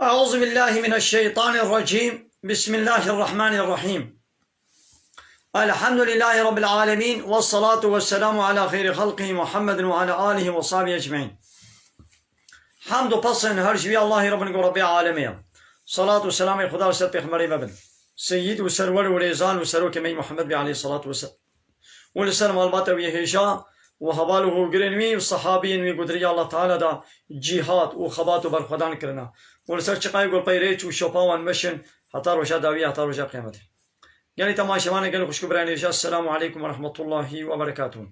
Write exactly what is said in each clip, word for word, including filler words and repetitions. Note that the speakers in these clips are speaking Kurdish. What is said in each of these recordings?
أعوذ بالله من الشيطان الرجيم. بسم الله الرحمن الرحيم. الحمد لله رب العالمين، والصلاة والسلام على خير خلقه محمد وعلى آله وصحبه أجمعين. Hamd û pesn her ji wî Allahî Rabbin ku Rabbê alemê ye. Salat û selamê Xuda li ser pêxemberê me bin. Seyyid û serwer û rêzan û serokê me yî Muhammed bê aleyhissalatu vesselam. Û li ser malbata wî hêja û heval û hogirên wî û sehabiyên wî ku di riya Allah Teala de cîhad û xebat û berxwedan kirina. Û li ser çiqayê ku li pey rêç û şopa wan meşin heta roja dawî, heta roja qiyametê. Gelî temaşevanê, gelî xwişk û birayên hêja, Esselamu aleykum ve rahmetullahi ve berekatuhu.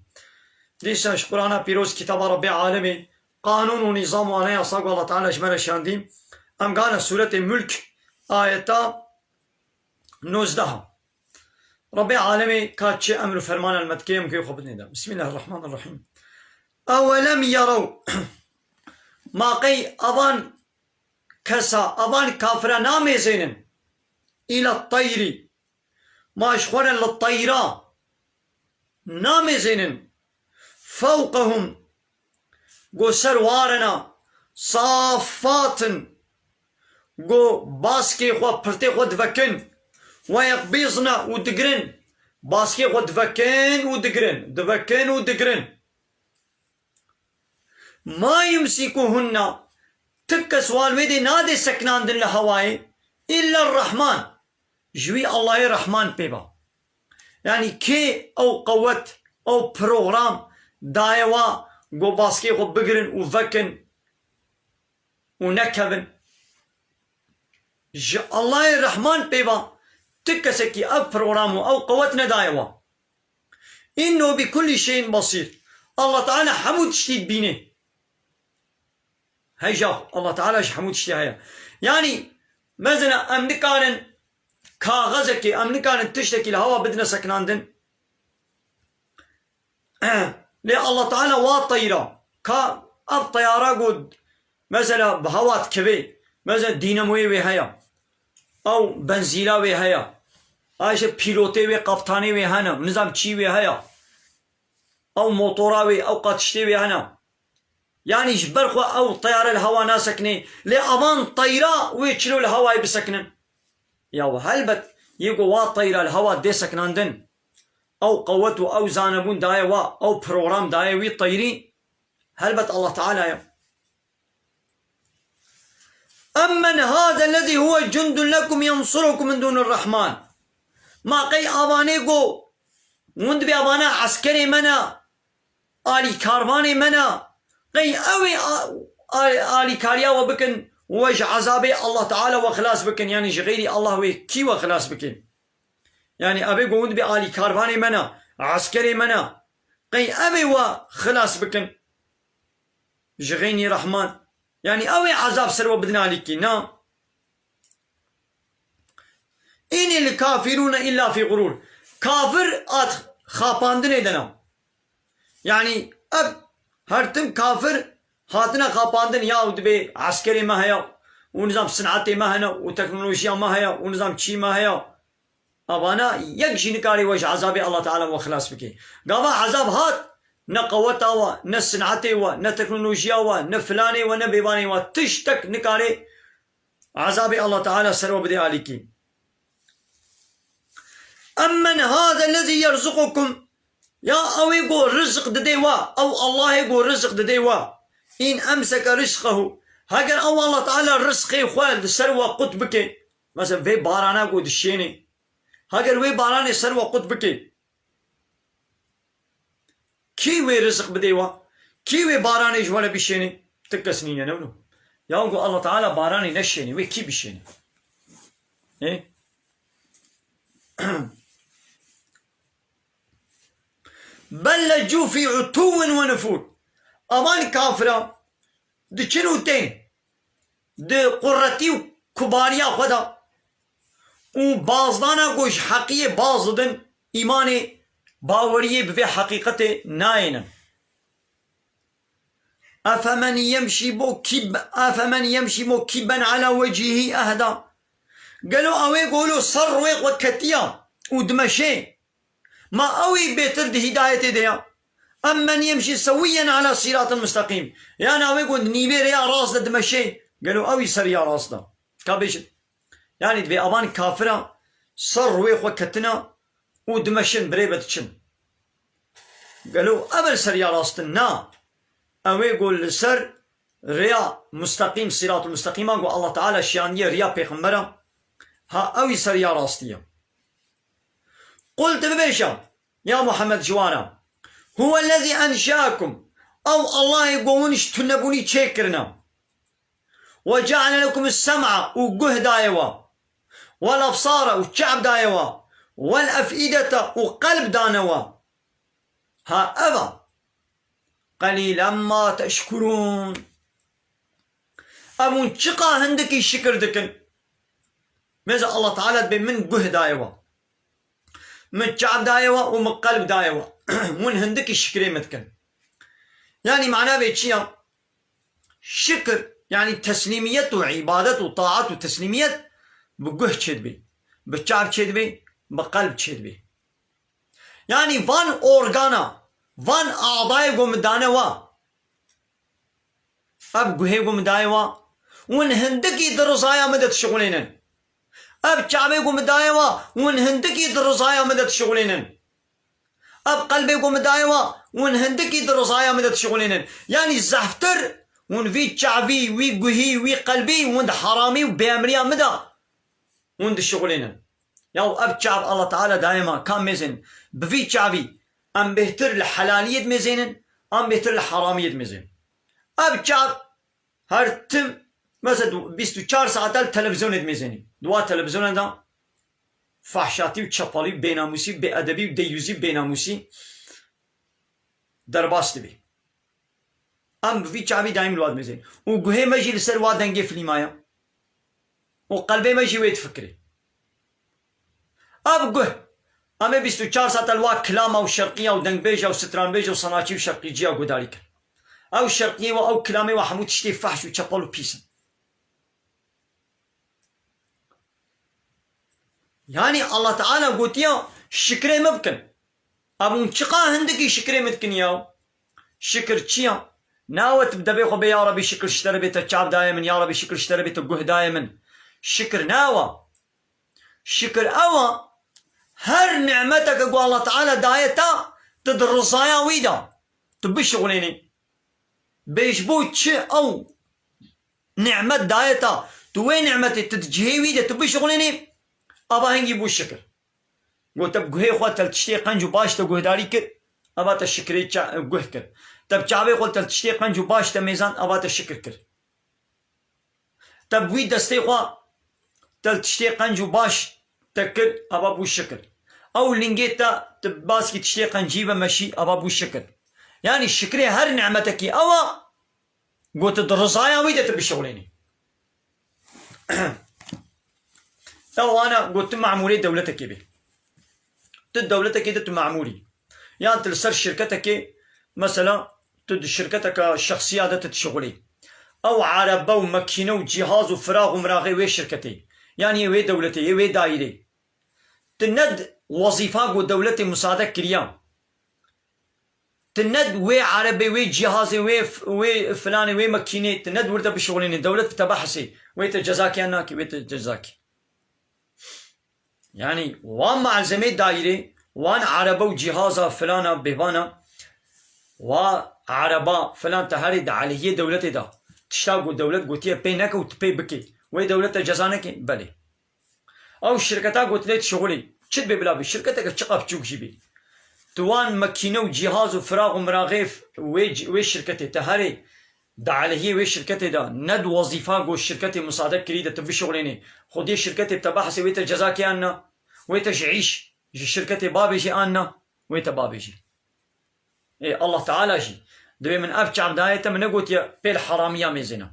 Dîsa ji Qur'ana pîroz, kitaba Rabbê alemê, qanûn û nîzam û anayasa ku Allah Teala ji me re şandî, em gane sûretê Mulk, ayeta nozdeh. Rabbê alemê ka çi emr û fermana li me dike, em guhê xwe bidinê de. Bismillahirrahmanirrahîm. Ewelem yerew. Ma qey avan kesa, avan kafira namêzênin. Île teyrî. Ma ji xwe re li teyra namêzênin. Fewqehum. Go ser warena. Safatin. Go baskê xwe, pirtê xwe divekin. Ve yekbîzne û digirin. Baskê xwe divekin û digirin. Divekin û digirin. Ma yumsikuhunna, ti kes wan wê dê nadê sekinandin li hewayê, illa Rehman, ji wî Allahê Rehman pê ba. Yanî kê ew qewet, ew program daye wa, go baskê xwe bigirin û vekin û nekevin? Ji Allahê Rehman pê ba, ti kesekî ev program û ew qewet nedaye wa. Înnehu bi kullî şeyin basîr. Allah Teala hemû tiştî dibîne. Heyja Allah Teala ji hemû tiştî heye. Yanî, mesela em nikarin kaxezekê, em nikarin tiştekî li hewa bidine sekinandin. Lê Allah Teala wa teyra, ka ev teyara ku mesela bi hewa dikeve, mesela dînamoyê wê heye, ew benzîla wê heye, ayşe pîlotê wê, qaptanê wê hene, nizam çî wê heye, ew motora wê, ew qatiştê wê hene. Yanî ji ber xwe ew teyare li hewa nasekine, lê avan teyra wê çilo li hewayê bisekinin? Ya helbet, yê ku wa teyra li hewa dê sekinandin, ew qewet û ew zanebûn daye wa, ew program daye wî teyrî, helbet Allah Teala ye. Emmen hâzellezî huwe cundun lekum yensurukum min dûnir Rehman. Ma qey avanê ku hûn dibê avana eskerê me ne, alîkarvanê me ne, qey ew ê a-, a-, alîkariya we bikin, we ji ezabê Allah Teala we xilas bikin, yanî ji xeyrî Allah wê kî we xilas bike? Yanî ev ê ku hûn dibê alîkarvanê me ne, eskerê me ne, qey ev ê we xilas bikin ji xeynî Rehman? Yanî ew ê ezab ser we bidin alîkî, na? Înil kafirûne îlla fî xurûr. Kafir at xapandinê de ne. Yanî ev her tim kafir hatine xapandin, ya û dibê eskerê me heye, û nizam sinetê me hene, û teknolojiya me heye, û nizam çî me heye. Avana yek jî nikarê we ji ezabê Allah Teala we xilas bike. Gava ezab hat, ne qeweta we, ne sinetê we, ne teknolojiya we, ne filanê we, ne bêbanê we, tiştek nikarê ezabê Allah Teala ser we bide alîkî. Emmen hâzellezî yerzuqukum. Ya ew ê ku rizq didê we, ew Allahê ku rizq didê we. În emseke rizqehu. Heger ew Allah Teala rizqê xwe li ser we qut bike. Mesela vê barana ku dişêne. Heger wê baranê ser we qut bike. Kî wê rizq bidê we? Kî wê baranê ji we re bişêne? Ti kes nîne, ne wilo? Ya ku Allah Teala baranê neşêne, wê kî bişêne? Ê? Bel lecû fî utûwin ve nufûr. Avan kafira diçin û tên di quretî û kubariya xwe de û bazdana ku ji heqiyê baz didin, îmanê, baweriyê bi vê heqîqetê nayênin. Efemen yemşî mukib-, efemen yemşî mukibben ala wecihî ehda. Gelo ew ê golo ser rûyê xwe ketiya û dimeşê, ma ew ê bêtir di hîdayetê de ya? Emmen yemşî sewiyyen ala sîratin mustaqîm. Yan ew ê ku di nîvê rêya rast de dimeşê, gelo ew ê ser ya rast de? Ka bêjin. Yanî divê avan kafira ser rûyê xwe ketina û dimeşin birê ve diçin. Gelo ev e seriya rast in? Na. Ew ê ku li ser rêya musteqîm, sîratul musteqîma ku Allah Teala şiyandiye riya pêxembera, ha ew î seriya rastî ye. Qul, tu bibêje, ya Muhammed, ji wan re, Huwellezî enşakum, ew Allahê ku hûn ji tunebûnî çêkirine. Ve ceale lekumus sem'a, û guh daye we. Wel ebsara, û çav daye we. Wel ef'idete, û qelb dane we. Ha ev e. Qelîlen ma teşkurûn. Ev hûn çiqa hindikî şikir dikin. Mêze Allah Teala dibê min guh daye we. Min çav daye we û min qelb daye we. Hûn hindikî şikirê min dikin. Yanî mana vê çi ya? Şikir, yanî teslîmiyet û îbadet û taat û teslîmiyet bi guh çêdibê, bi çav çêdibê, bi qelb çêdibê. Yanî van organa, van adayê ku min dane we, ev guhê ku min daye we, hûn hindikî di rizaya min de dişixulênin. Ev çavê ku min daye we, hûn hindikî di rizaya min de dişixulênin. Ev qelbê ku min daye we, hûn hindikî di rizaya min de dişixulênin. Yanî zehftir hûn vî çavî, wî guhî, wî qelbî hûn di heramî û bêemriya min de hûn dişixulênin. Yaw ev çav Allah Teala daye me, ka mêzên. Bi vî çavî em bêhtir li helaliyê dimêzênin, em bêhtir li heramiyê dimêzênin. Ev çav her tim, mesela du-, bîst û çar saet li televizyonê dimêzênî. Di wa televizyonê de fahşatî û çepalî û bênamûsî û bêedebî û deyûzî û bênamûsî derbas dibî. Em bi vî çavî daîm li wa dimêzin. Û guhê me jî li ser wa dengê filîma ye. Û qelbê me jî wê difikirê. Ev guh. Em ê bîst û çar saet li wa kilama û şerqiya û dengbêja û stranbêja û sanatçî û şerqîciya guhdarî kin. Ew şerqiyê we, ew kilamê we hemû tiştê fehş û çepal û pîs in. Yanî Allah Teala gotiya, şikrê min bikin. Ev hûn çiqa hindikî şikrê min dikin ya? Şikir çi ya? Nawe tu bi debê xwe bê, ya Rebî şikir ji te re bê te çav daye min, ya Rebî şikir ji te re bê te guh daye min. Şikir nawe. Şikir ew e, her nimeteke ku Allah Teala daye te, tu di rizaya wî de, tu bişixulênî. Bê ji bo çi ew nimet daye te, tu wê nimetê tu di cihê wî de tu bişixulênî, ava hingî bû şikir. Got te bi guhê xwe te li tiştê qenc û baş te guhdarî kir, ava te şikirê ça-, guh kir. Te bi çavê xwe te li tiştê qenc û baş te mêzand, ava te şikir kir. Te bi wî destê xwe te li tiştê qenc û baş te kir, ava bû şikir. Ew lingê te tu baskî tiştê qencî ve meşî, ava bû şikir. Yanî şikirê her nimetekî ew e, got tu di rizaya wî de tu bişewlênî. Ew ana got tu memûrê dewletekê bî. Tu dewletekê de tu memûrî. Yan tu li ser şirketekê, mesela tu di şirketeka şexsiya de tu dişixulî. Ew erebe û mekîne û cîhaz û firax û miraxê wê şirketê. Yanî yê wê dewletê, yê wê daîrê. Tu ne d-, wezîfa ku dewletê musade kiriya. Tu ne d-, wê erebê, wê cîhazê, wê f-, wê filanê, wê mekînê, tu ne d-, wir de bişixulînî. Dewlet bi te behsê. Wê te cezakê yan nakê, wê te cezakê. Yanî, wa malzemê daîrê, wan erebe û cîhaza filana bêvana, wa ereba filan te herê di aleyhiyê dewletê de. Tişta ku dewlet gotiye pê neke û tu pê bikê. Wê dewlet te ceza neke? Belê. Ew şirketa ku tu lê dişixulî, çi dibê bila bî? Şirketeke çiqa biçûk jî bî. Tu wan mekîne û cîhaz û firax û miraxê f-, wê c-, wê şirketê, te herê di aleyhiyê wê şirketê de, ne di wezîfa ku şirketê musade kirî de tu bişixulênî. Xwediyê şirketê bi te behsê, wê te cezakê yan na? Wê te ji îş, ji şirketê bavêjê an na? Wê te bavêjî. Ê, Allah Teala jî dibê min ev çav daye te, min negotiye pê li heramiya mêzêne.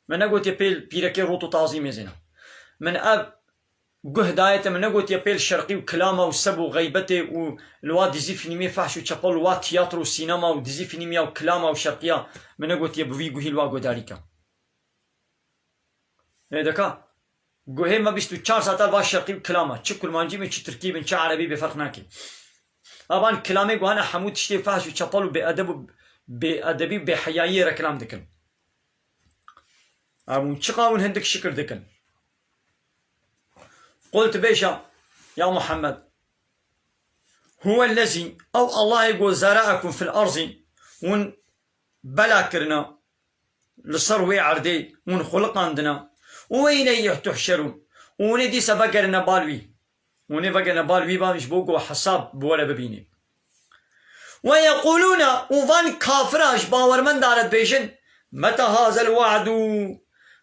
Min negotiye pê li pîrekê rot û tazî mêzêne. Min ev guh daye te, min negotiye pê li şerqî û kilama û seb û xeybetê û li wa dizî fîlmê fehş û çepal û wa tiyatro û sînema û dizî fîlmiya û kilama û şerqiya, min negotiye bi vî guhî li wa guhdarî ke. Ê deka, guhê me bîst û çar saeta va şerqî û kilama, çi kurmancî bin, çi tirkî bin, çi erebî bê, ferq nake. Avan kilamê guhane hemû tiştê fehş û çepal û bêedeb û bêedebî û bêheyayiyê reklam dikin. Ev hûn çiqa hûn hindik şikir dikin. Qul, tu bêje, ya Muhammed, Huwellezî, ew Allahê ku zera'ekum fil erzî, hûn bela kirine li ser wê erdê, hûn xuliqandine, û eyneyî tuhşerûn, û hûn ê dîsa vegerine bal wî. Hûn ê vegerine bal wî, ba ji bo ku hesab bi we re bibînê. Ve yeqûlûne, û van kafira ji bawermenda re dibêjin, meta hazel we'dû,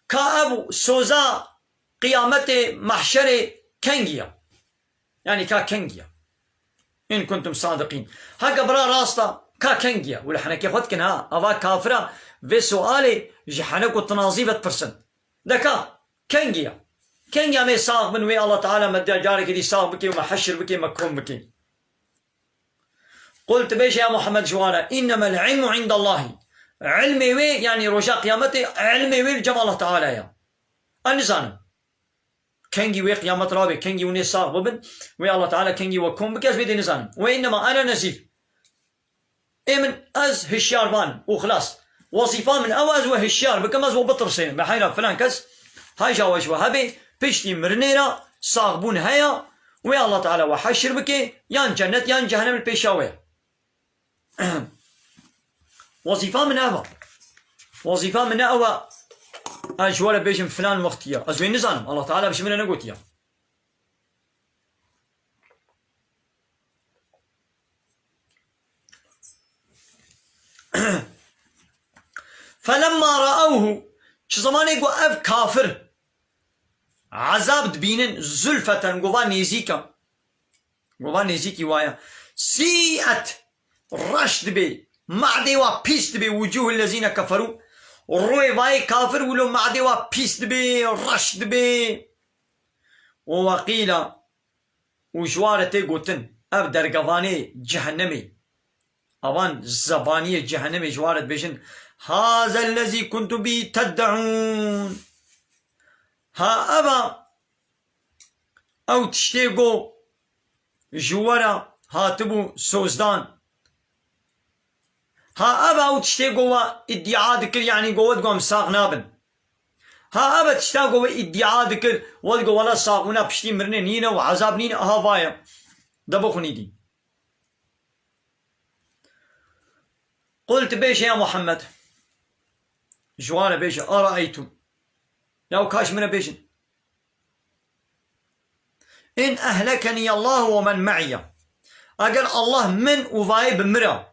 ka ev soza qiyametê, mehşerê kengî ye? Yanî ka kengî ye? In kuntum sadiqîn. Heke bira rast e, ka kengî ye? Wila henekê xwe dikin ha. Ava kafira vê sualê ji henek û tinazî ve dipirsin. De ka kengî ye? Kengî em ê sax bin, wê Allah Teala me de carekê dî sax bike û me heşir bike, me kom bike. Qul, tu bêje ya Muhammed ji wan re, innemel ilmu indallahî. Ilmê wê, yanî roja qiyametê, ilmê wê li cem Allah Teala ye. Ez nizanim. Kengî wê qiyamet rabe, kengî hûn ê sax bibin, wê Allah Teala kengî we kom bike, ez vê dê nizanim. Ve innema ene nezîr. Ê min, ez hişyarvan im û xilas. Wezîfa min ew e, ez we hişyar bikim, ez we bitirsênim. Be heyra filan kes, heyja we ji we hebe, piştî mirinê re saxbûn heye, wê Allah Teala we heşir bike, yan cennet, yan cehennem li pêşa we ye. Wezîfa min ev e. Wezîfa min ne ew e, ez ji we re bêjim filan wextî ye. Ez wê nizanim. Allah Teala bi ji min re negotiye. Felemma re'ewhu, çi zemanê ku ev kafir ezab dibînin, zulfeten, gova nêzîk e. Gova nêzîkî wa ye. Sî'et, reş dibe. Madê wa pîs dibe. Wucûhul lezîne keferû. Rûyê vayê kafir wilo madê wa pîs dibe, reş dibe. Û weqîla, û ji wan re tê gotin, ev dergevanê cehennemê, avan zebaniyê cehennemê ji wan re dibêjin, hazel lezî kuntum bî tedde'ûn. Ha ev a, ew tiştê go ji we re hatibû sozdan. Ha ev ew tiştê go we îdia dikir, yanî go we digo em sax nabin. Ha ev e tişta go we îdia dikir, we digo wela saxbûna piştî mirinê nîne û ezab nîne, aha va ye. De bixwinî dî. Qul, tu bêje ya Muhammed. Ji wan re bêje, eraeytum. Ya ka ji min re bêjin. In ehlekeniyallahu ve men me'iyye. Eger Allah min û vayê bi min re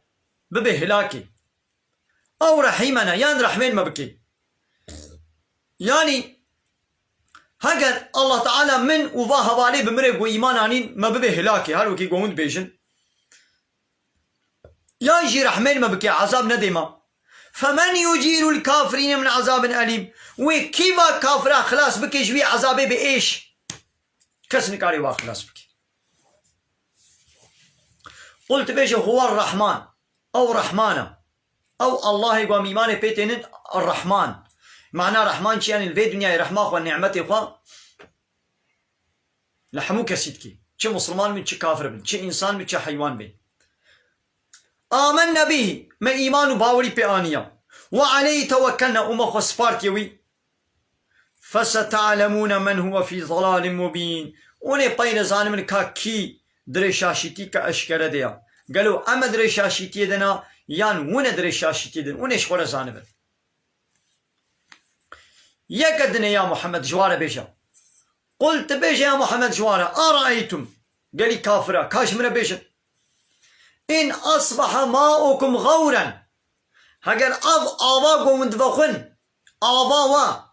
bibe hilakê. Ew rehîmena, yan rehmên me bike. Yanî, heger Allah Teala min û va hevalê bi min re ku îman anîn me bibe hilakê, her wekî ku hûn dibêjin. Yan jî rehmên me bike, ezab nedê me. Femen yucîrul kafirîne min ezabin elîm. Wê kî va kafira xilas bike ji wî ezabê bi êş? Kes nikarê wa xilas bike. Qul, tu bêje, huwa Rahman. Ew Rahman e. Ew Allahê ku em îmanê pê tênin, Rahman. Mana Rahman çi? Yanî li vê dinyayê rehma xwe, nîmetê xwe li hemû kesî dikî. Çi misilman bin, çi kafir bin, çi însan bin, çi heywan bin. Amenne bihî, me îman û bawerî pê aniya. Ve aleyhî tewekkelna, û me xwe spartiye wî. Fesete'lemûne men huwe fî zelalin mubîn. Hûn ê peyre zanibin ka kî dirê şaşîtî ke eşkere de ya. Gelo em e dirê şaşîtiyê de na, yan hûn e dirê şaşîtiyê de? Hûn ê ji xwe re zanibin. Yeke dinê ya Muhammed ji wa re bêje. Qul, tu bêje ya Muhammed ji wa re, eraeytum, gelî kafira, ka ji min re bêjin. In asbaha ma'ukum gawren. Heger ev ava ku hûn divexwin, ava wa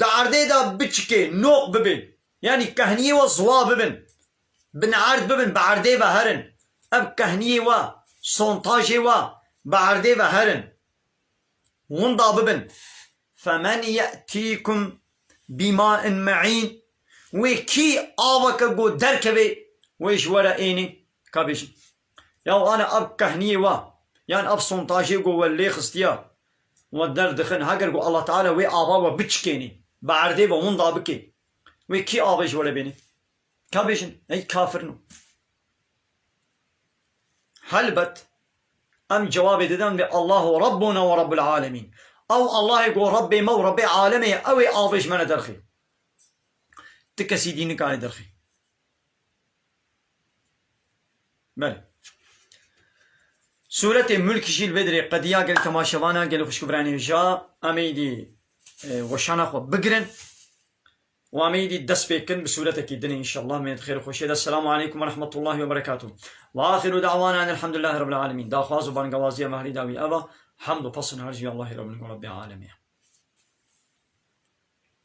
di erdê de biçikê, noq bibe, yanî kehniyê wa ziwa bibin, bin erd bibin, bi erdê ve herin. Ev kehniyê wa, sontajê wa bi erdê ve herin. Winda bibin. Femen ye'tîkum bima'in me'în. Wê kî aveke ku derkeve, wê ji we re ênê? Ka bêjin. Ya ane ev kehniyê wa, yan ev sontajê ku we lê xistiya, we derdixin, heger ku Allah Teala wê ava we biçikênê, bi erdê ve winda bike, wê kî avê ji we re bênê? Ka bêjin, ey kafirino. Helbet, em cewabê didin vê Allahu Rabbuna ve Rabbul Alemîn. Ew Allahê ku Rabbê me û Rabbê alemê ye, ew ê avê ji me re derxê. kesî dî nikare derxî. Belê. Sûretê Mulk jî li vê dirê qediya, gelek temaşevana, gelek xwişk û biranê ja, em ê dî, e, weşana xwe bigirin û em ê dî dest pê kin bi sûretekî dinê înşallah. Mêt xêr û xweşiyê de. Selamu aleykum ve rahmetullahi ve berekatuh. Ve axiru da'wana enelhamdülillahi rabbil alemin. Daxwaz û bangewaziya mehrî dawî eva. Hamd û pesn her jî Allahî Rabbî Rabbî alemî.